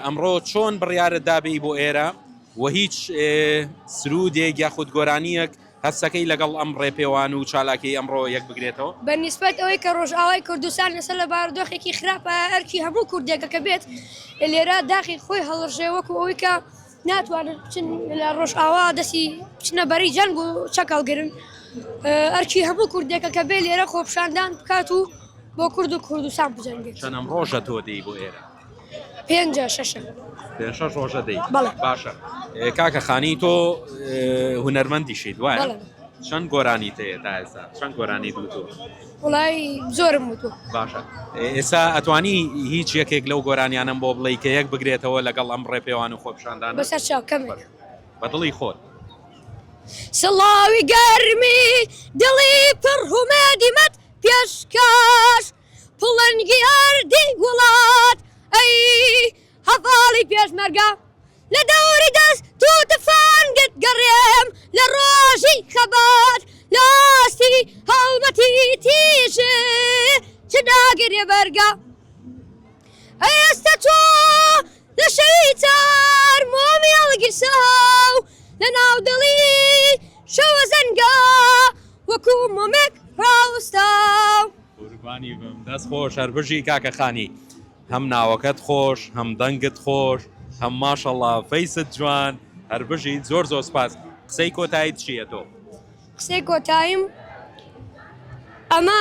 ئەمڕۆ چۆن بڕیارت دا بێی بۆ ئێرە و هیچ سروودێک یاخود گۆرانییەک هەستەکەی لەگەڵ ئەم ڕێپێوان و چالاکیەی ئەمڕۆ یەک بگرێتەوە؟ بە نیسبەت ئەوەی کە ڕۆژئاوای کوردستان لەسەر لە بارودۆخێکی خراپە ئەرکی هەموو کوردێکە کە بێت لێرە داخی خۆی هەڵڕژێ وەکو ئەوەی کە ناتوانن بچن لە ڕۆژئاوا دەستی بچنە بەری جەنگ و چەک هەڵگرن ئەرکی هەموو کوردێکە کە بێ لێرە خۆپیشاندان بکات و بۆ کورد و کوردستان بجەنگێت. چەنەم ڕۆژە تۆ دێی بۆ ئێرە؟ پێنجە شەشە. پێنج شەش ڕۆژە دێی؟ بەڵێ. باشە کاکە خانی تۆ هونەرمەندیشیت وایە؟ بەڵێ. چەند گۆرانیت هەیە تا ئێستا چەند گۆرانیت وتووە؟ وڵای زۆرم وتووە. باشە ئێستا ئەتوانی هیچ یەکێک لەو گۆرانیانەم بۆ بڵێی کە یەک بگرێتەوە لەگەڵ ئەم ڕێپێوان و خۆپیشاندانە؟ بەسەر چاو کەمێک. بە دڵی خۆت. سڵاوی گەرمی دڵی پڕ هومێدی مەت پێشکەش پڵنگی ئەردی وڵات ئەی هەڤاڵی پێشمەرگە لە دەوری دەست و تفەنگت گەڕێم لە ڕۆژی خەبات لە ئاستی هەڵمەتی تیژ چ ناگرێ بەرگە ئێستە تۆ لە شەوی تار مۆمی هەڵگیرساو لە ناو دڵی شەوە زەنگا وەکوو مۆمێک ڕاوەستاو. قوربانی بم دەست خۆش هەر بژی کاکە خانی هەم ناوەکەت خۆش هەم دەنگت خۆش هەم ماشەڵا فەیست جوان هەر بژیت زۆر زۆر سپاس قسەی کۆتاییت چییە تۆ؟ قسەی کۆتاییم ئەمە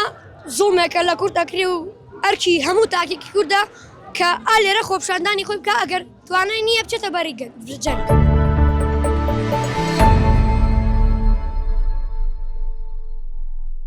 زوڵمێکە لە کورد ئەکرێ و ئەرکی هەموو تاکێکی کوردە کە ئا لێرە خۆپیشاندانی خۆی بکا ئەگەر توانای نییە بچێتە بەری جەنگ.